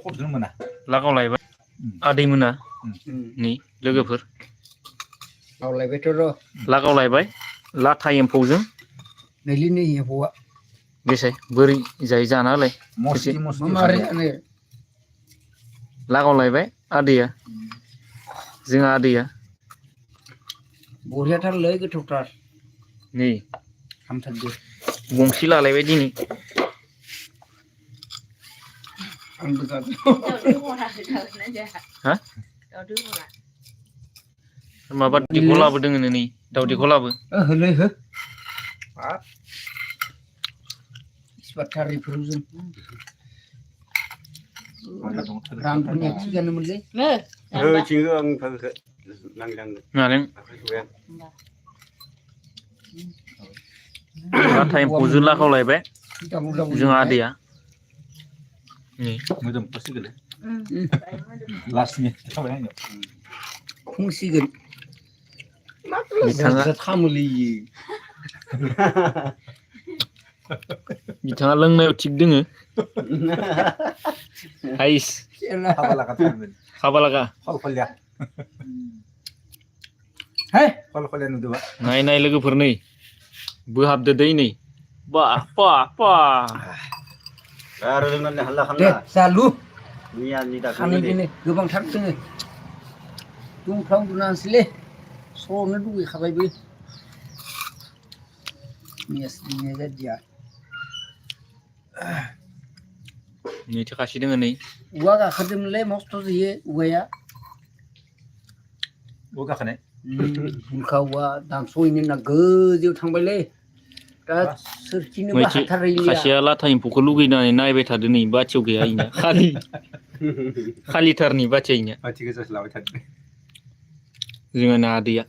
फट'खौनो मोना लागावलायबाय आदैमोना नि लोगोफोर गावलायबायथ' र' लागावलायबाय लाथा एम्फौजों नैलिनि एम्फौआ बेसाय बोरै जायो जाना होलाय मस्ति मामारियानो लागावलायबाय आदैया जोंहा आदैया बरियाथारलै गोथावथार नै हामथारदो गंसे लालायबाय दिनै आंबो जागोन हा माबा दिगलाबो दोङो नै दाउदै गलाबो होलै हो हाब इस्पाथारिफोर जों रांफोरनिया थिगानोमोनलै थिङो आं फागोखौ नांदांनो नारें लाथा एम्फौजों लागावलायबाय जोंहा आदैया नै मोदोम फसिगोन लास्टनि थाबाय आंनियाव फुंसिगोन बिथाङा खामोलै बिथाङा लोंनायाव थिग दोङो हाइस हाबा लागा थारमोन हाबा लागा खलखलिया है खलखलिया नुदोंबा नाय लोगोफोर नै बोहाबदो दै नै बा बा बा आरो जोंना हाल्ला दे खालामला जालु मैयानि खानै दाखालि बेनो गोबांथार दोङो दुंफ्राव उन्दुनानैसैलै सरनो दुगैखाबायबो मेसलिनाय जादिया नैथो खासि दोङो नै औवा गाखोदोंमोनलै मस्थ' जायो औवाया औवा गाखोनाय बुरखा औवा दानस'हैनो होनना गोजौआव थांबायलै दा सोरखिनोबो मैथि हाथारैलिया खासेया लाथा एम्फौखौ लुगैनानै नायबाय थादो नै बाथियाव गैया इनिया खालिथारनि बाथिया इनिया बाथि गोजासो लाबाय थादों जोंहाना आदैया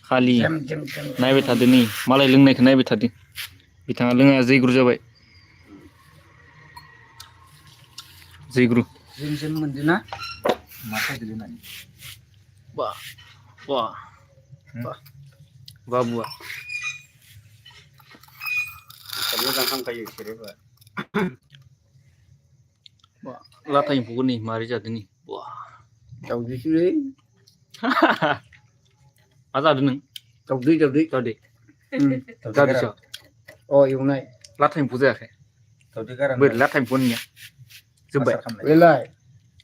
खालि जेम जेम जेम नायबाय थादो नै मालाय लोंनायखौ नायबाय थादो बिथाङा लोङा जैग्रु जाबाय जैग्रु जेम जेम मोनदोना मा खायदो होननानै बा बा बा बाबुआ मोजां खामखायो सेरेबा लाथा एम्फौखौ नै मारै जादों नै बा दाउदैसोलै मा जादों नों दाउदै दाउदै जादोंसो अ एवनाय लाथा एम्फौ जायाखै दाउदै गारां बोरै लाथा एम्फौ होननिया जोब्बाय बेलाय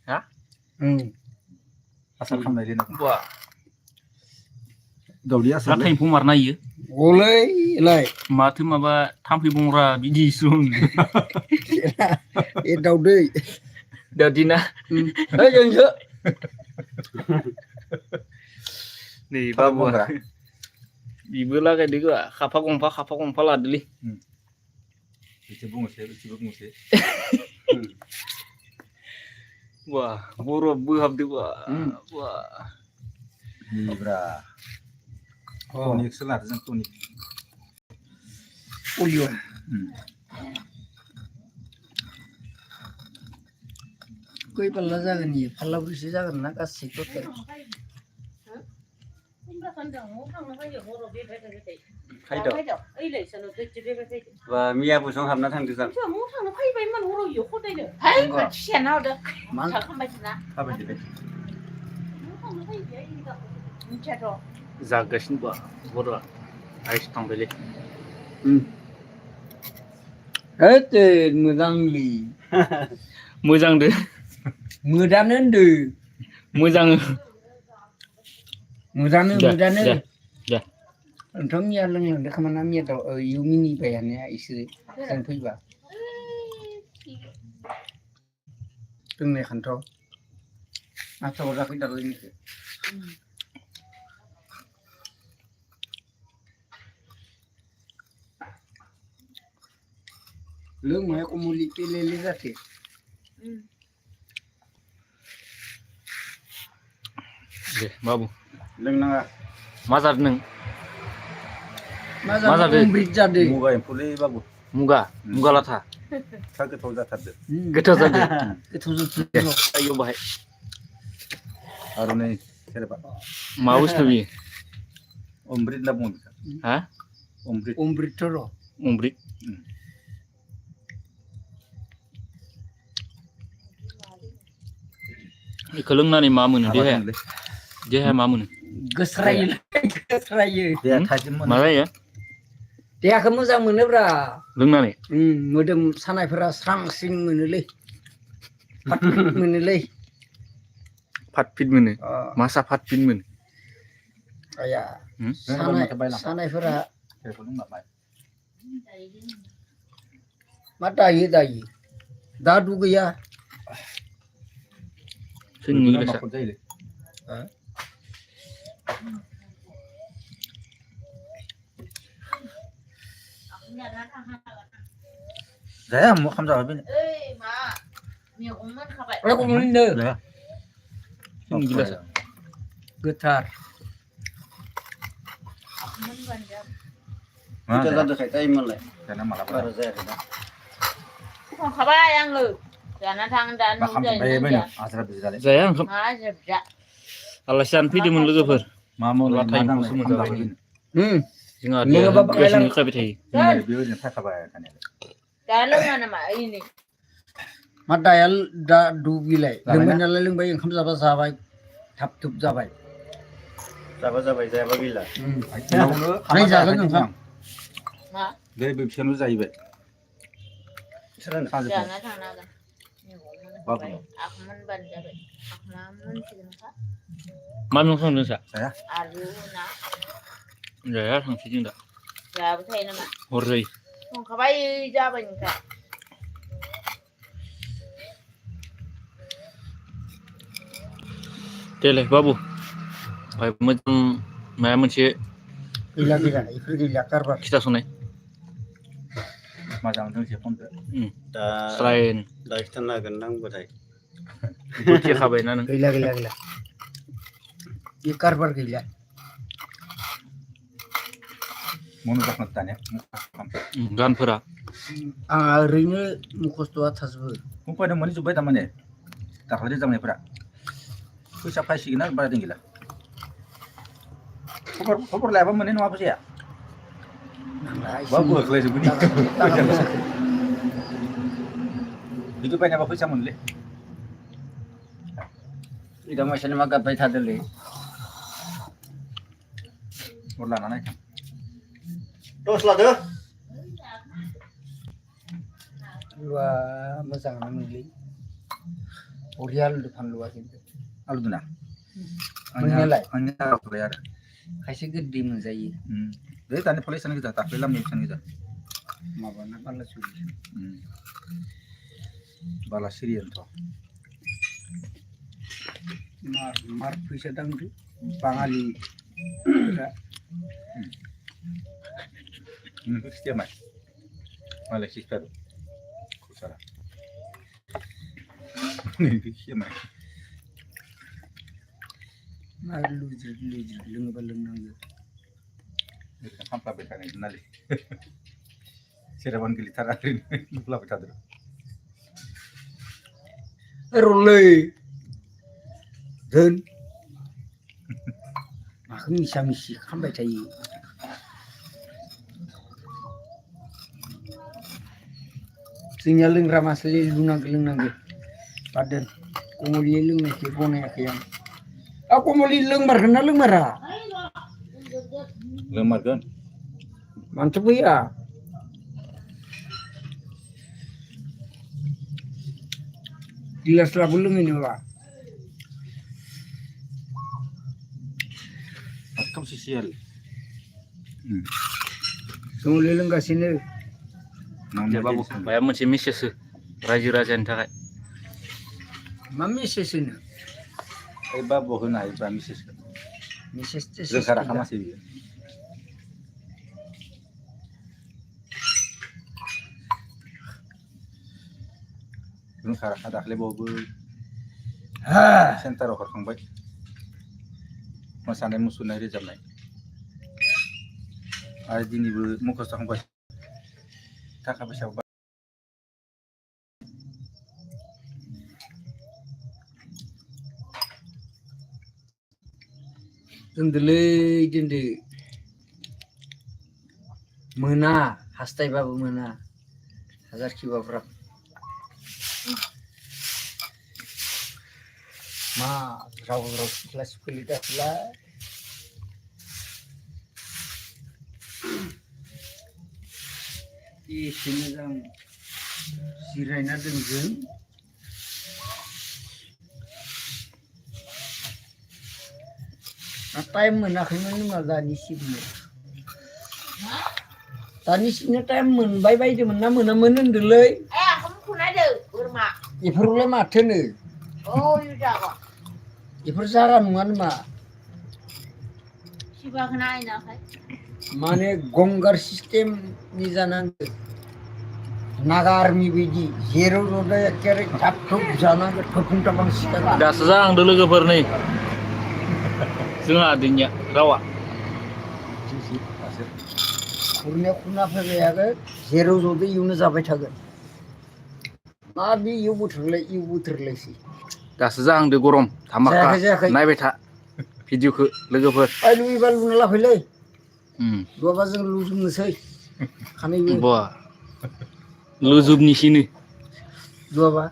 हा आसार खालामनाय दिनाव बा दाउदै आसार लाथा एम्फौ मारना इयो गलै लाय माथो माबा थाम्फै बंग्रा बिदिसो ए दाउदै दाउदैना है जोंसो नै बाबुआ बिबो लागायदो खाफा गंफा लादोलै बिसोर बुङोसै बा बरफ बोहाबदो बा बिब्रा टनिकसो लादों जों टनिक पलिय' खै पाल्ला जागोन इयो फाल्लाब्रैसो जागोन ना गासै टटेल मैया बोसोराव हाबना थांदो जां जागासिनो बा बर'आ आइस थांबायलै हैद मोजांलै मोजांदो मोदानो होनदो मोदानो दे ओंथ' मैया लोंलांदो खोमा मैया इयाव मिनिबायानो इसोरो जों फैबा लोंनायखानथ' नाथाव जाखै दाख्लैनिखो लोंनाया कमलि पेलेले जाथे दे बाबु लोंनाङा मा जादों नों मा जादों अमृत जादों मुगा एम्फौलै बाबु मुगा लाथा गोथाव जाथारदो गोथाव जादों गोथाव बाहाय आरो नै सेरेबा मा बुस्थु बियो अमृत होनना बुङो बेखौ हा अमृत र' अमृत इखो लोंनानै मा मोनो देहाया मा मोनो गोस्रायो देहा थाजिम मा मोनो जायो देहाखौ मोजां मोनोब्रा लोंनानै मोदोम सानायफोरा स्रां स्रिं मोनोलै फाट मोनोलै फाट फिट मोनो अ मा साफात फिट मोनो आया सानायफोरा बेखौ लोंबाय मा दायो दादु गैया जोंनि गिलासा जायोलै जाया मा खाम जाबाय बेनो जाया जोंनि गिलासा गोथार Kita dah dekat time malah. जाना मालाबा Baru saya kena. Kabar yang lu. Jangan tangan dan मा खाम जाबाय बेनो आज्रा बिजाले जाया ओंखाम Aja jak. आलासि जानो फैदोंमोन लोगोफोर मा मावनो लाथा एम्फौसो मोनजाबाय जोंहा लोङाबा गेसनि खाबाय थायो बेबायदिनो थाखाबाय थानायालाय Kalau mana mak ini. मा दाया दादु बिलाइ लोंबाय नालाय लोंबाय ओंखाम जाबा जाबाय थाब थुब जाबाय Siapa saya gila. नै जागोन ओंखाम Mak. बे बिसोरनो जाहैबाय Serang. सानजौफु Jangan tangan. Aku men jabe. Aku men sih kan. मा मैगं संदों नोंसा जाया Alu na. जाया थांसै जों दा Jabe saya nama. हर जायो Kabar jabe ni kan. देलाय बाबु ओमफ्राय मोजां माया मोनसे गैला इफोर गैला कारबार खिथास'नाय मोजां दोंसे फनदो Dah. स्लाइन Dah kita nak gendang bodai. बोथिखाबायना नों गैला बे कारबार गैला मनु जाखन दानिया गानफोरा आंहा ओरैनो मुखस्थ'आ थाजोबो फंबायनो मोनजोब्बाय थारमाने दाखालि जानायफोरा फैसा फायसिगोन आरो बारा गैला खबर लायाबा मोननाय नङा फैसाया बाबु होख्लायजोबगोन बिदि बायनाबा फैसा मोनलै Ida macam ni makan bayi tadi le. हर लानानै Terus lah tu. लुआ मोजाङानो मोनलै बरियाल फानलुआ खिन्थु आलु दोना मोननायालाय आंनि आलुखौलाय आरो खायसे गोदै मोनजायो बे दानि फलेसानो गोजा दाख्लै लामनाय बेसानो गोजा माबाना बाला सुरि बाला सिरियानोथ' मार फैसा दांदो बाङालि खिथिया माय मालाय खिथारो खुसारा खिथिया माय लुज्रिद लोङोबा लोंनांगौ खामफ्लाबाय थानाय नालाय सेराबान गेलेथारा ओरैनो लुफ्लाबाय थादों रलै धोन माखौ मिसा मिसि खालामबाय थायो जोंनिया लोंग्रा मानसिलै लोंनांगौ बादोन कमलि लोंनायखौ गनायाखै आं कमलि लोंमारगोन ना लोंमारा लोंमारगोन मानोथो फैया गिलास लाबो लोङै नङा खोमसि सियाल कमलि लोंगासिनो दे बाबु माया मोनसे मेसेज रायजो राजानि थाखाय मा मेसेज होनो ओइ बाबु होनो हायोबा मिसेसखौ मेसेज रोंखा राखा मानसि बियो रोंखा राखा दाख्लै बावबो सेन्टाराव हरखांबाय मोसानाय मुसुरनाय रोजाबनाय आरो दिनैबो मुखस्थ' खालामबाय थाखा फैसा दोनदोलै दोनदो मोना हास्थायबाबो मोना हाजार किबाफ्रा मा राव राव सिख्ला सिख्लि दाखिला एसे मोजां जिरायना दोनगोन टाइम मोनाखैमोन मा दानि सिबनो टाइम मोनबाय बायदोंमोन ना मोनामोन होनदोंलै आंखौ मुखुनायदो बोरमा बेफोरलाय माथोनो इउ जागोन बेफोर जागा नङा नामा सिबाखौ नायनाखै माने गंगार सिस्टेमनि जानांगौ नागा आर्मि बायदि जेराव ज'दा एखेबारे थाब थुब जानांगौ थफुं थाफां सिखारना दासो जाहांदो लोगोफोर नै जोंहा दिनिया रावा खुरनाया खुरना फैबाय आरो जेराव ज'दो इयावनो जाबाय थागोन मा बे इयाव बोथोरलायसै दासो जाहांदो गरम धामाका जायाखै नायबाय था भिडिअखौ लोगोफोर लुइबा लुना लाफैलै नङाबा जों लुजोबनोसै खानैबो बा लुजुबनिसैनो नङाबा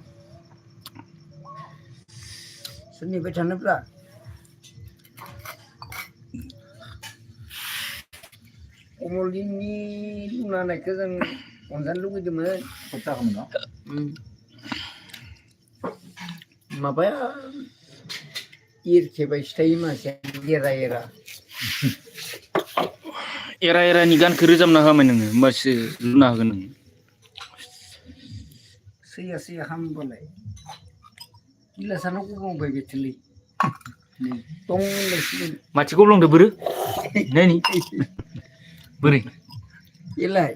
सोरनिबाय थानोब्रा कमलदिननि लुना होनायखौ जों अनजानो लुगैदोंमोन खोब जागौमोन न' माबाया एरखेबायसो थायो मानसिया एरा एरा एरानि गानखौ रोजाबना होआमोन नोङो होमबासो लुना होगोन नोङो सैया हामबालाय गिलासानो गबांबाय बेथोलै नै दं होनलायसिगोन माथिखौ बुंदो बोरो नायनि बोरै एलाय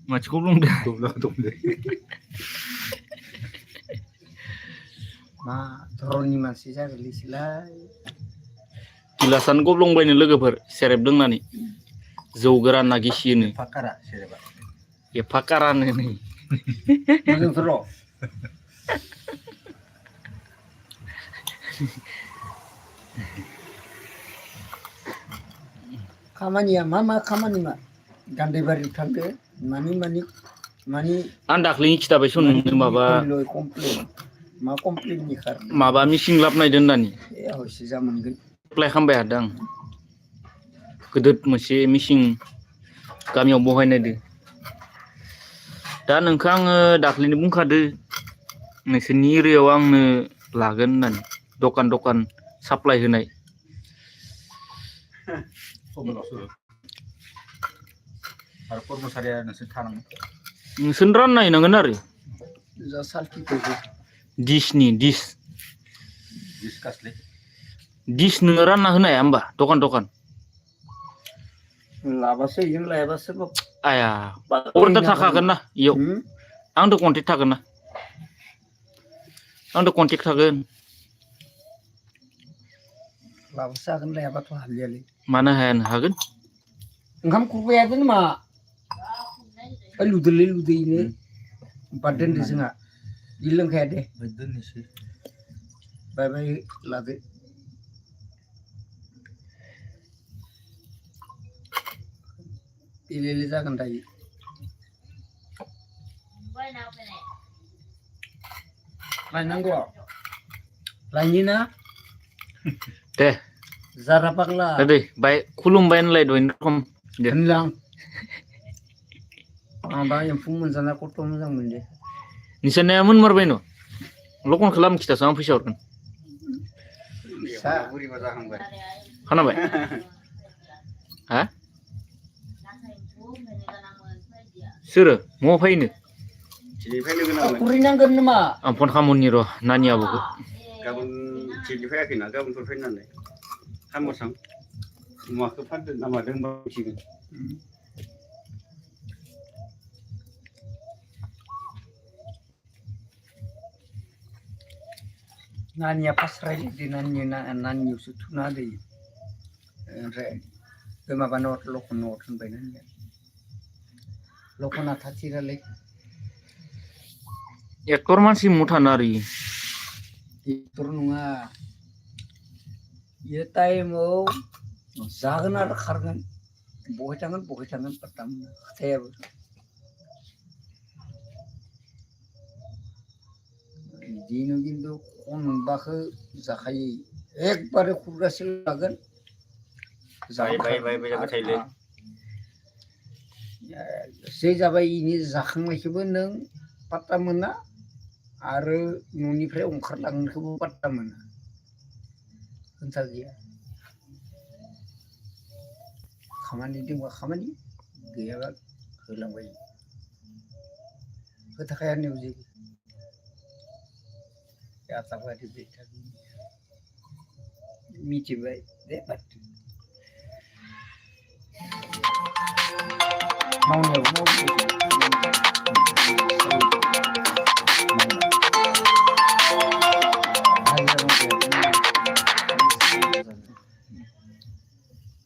माथिखौ बुंदो मा धरननि मानसि जागोनलैसैलाय गिलासानो गब्लंबायनो लोगोफोर सेरेब लोंनानै जौ गोरान ना गिसियोनो फाकारा सेरेबा एफा कारानो नै मोजांथ' र' खामानिया मा खामानि मा गान्दैबारियाव थांदो मानि आं दाख्लैनि खिथाबायसन नोंनो माबा कमप्लेन मा कमप्लेननि खारनो माबा मिसिं लाबोनायदो होननानै ए हयसे जा मोनगोन एप्लाइ खालामबाय हादों आं गोदोद मोनसे मिसिं गामियाव बहायनायदो दा नोंखौ आङो दाख्लैनो बुंखादो नोंसोरनि एरियायाव आंनो लागोन होननानै दखान साप्लाय होनाय खबरावसो आरो कर्मचारिया नोंसोर थानांगोन नोंसोरनो रानना हैनांगोन आरो जा सालखिखौबो डिसनि डिस डिसकासलै डिस नोङो रानना होनो हाया होमबा दखान लाबासो इजों लायाबासो आया अर्डार थाखागोन ना इयाव आंदो कन्टेक्ट थागोन ना आंदो कन्टेक्ट थागोन लाबासो हागोन लायाबाथ' हालियालै मानो हाया हागोन ओंखाम खुरबाय हादों नामा लुदोलै लुदैनो बाद दोनदो जोंहा बि लोंखाया दे दोननोसै बाय लादो इलेले जागोन दायो लायनांगौ लायनि ना दे जारा पाग्ला दे बाय खुलुमबाय होनलाय दहायनो रखम दे होनलां आं दा एम्फौ मोनजाना खथ' मोजां मोनदे नोंसानिया मोनमारबाय न' लकन खालाम खिथासो आं फैसा हरगोन बोरैबा जाहांबाय खोनाबाय हा सोरो म'आव फैनो थिनिफ्राय लोगो नांगोन खुरैनांगोन नामा आं फन खालामनि र' नानि आब'खौ गाबोन थिनि फैयाखैना गाबोनफोर फैनानै हामबोसां मुवाखौ फानदो ना मादों होनबा मिथिगोन नानिया पास रायलायदो नानियावसो थुना होदो ओमफ्राय बे माबानो लखन हर होनबायना होनबाय लखना थाथिरालै एक्टर मानसि मु थानो आरो एक्टर नङा इयो टाइमाव जागोन आरो खारगोन बहाय थांगोन पात्ता मोना खोथायाबो दिनाव खिन्थु खनबाखो जाखायो एकबारे खुरगासे लागोन बाय जाबाय थायोलै जे जाबाय इनि जाखांनायखौबो नों पात्ता मोना आरो न'निफ्राय ओंखारलांनायखौबो पात्ता मोना खोथा गैया खामानि दंबा खामानि गैयाबा होलांबाय खोथाखाया होननायाव जेबो आताबारि मिथिबाय दे मावनायाव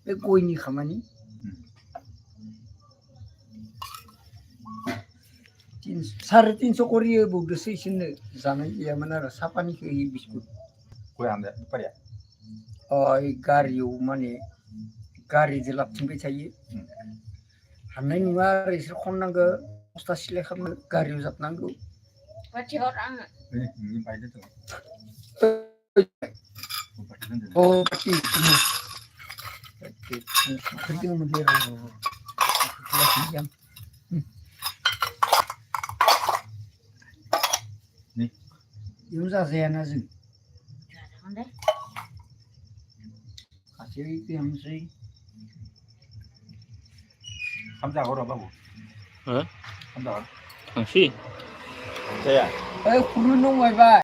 बे गयनि खामानि 350 करि होबावदोसो इसोरनो जानाय गैयामोन आरो सापानिखौ होयो बिस्कुट गय आमदा बेपारिया गारियाव माने गारिजों लाबथिंबाय थायो हाननाय नङा आरो इसोर खननांगौ बस्था सिलाय खालामनो गारियाव जाबनांगौ खाथियाव आङो नोंनि बायदो दं इयाव जाजायाना जों जाजागोन दे खाथियाव फैहांसै खाम जागौ र' बाबु हो खाम जागौ थांसै जाया खुनु नंबायबा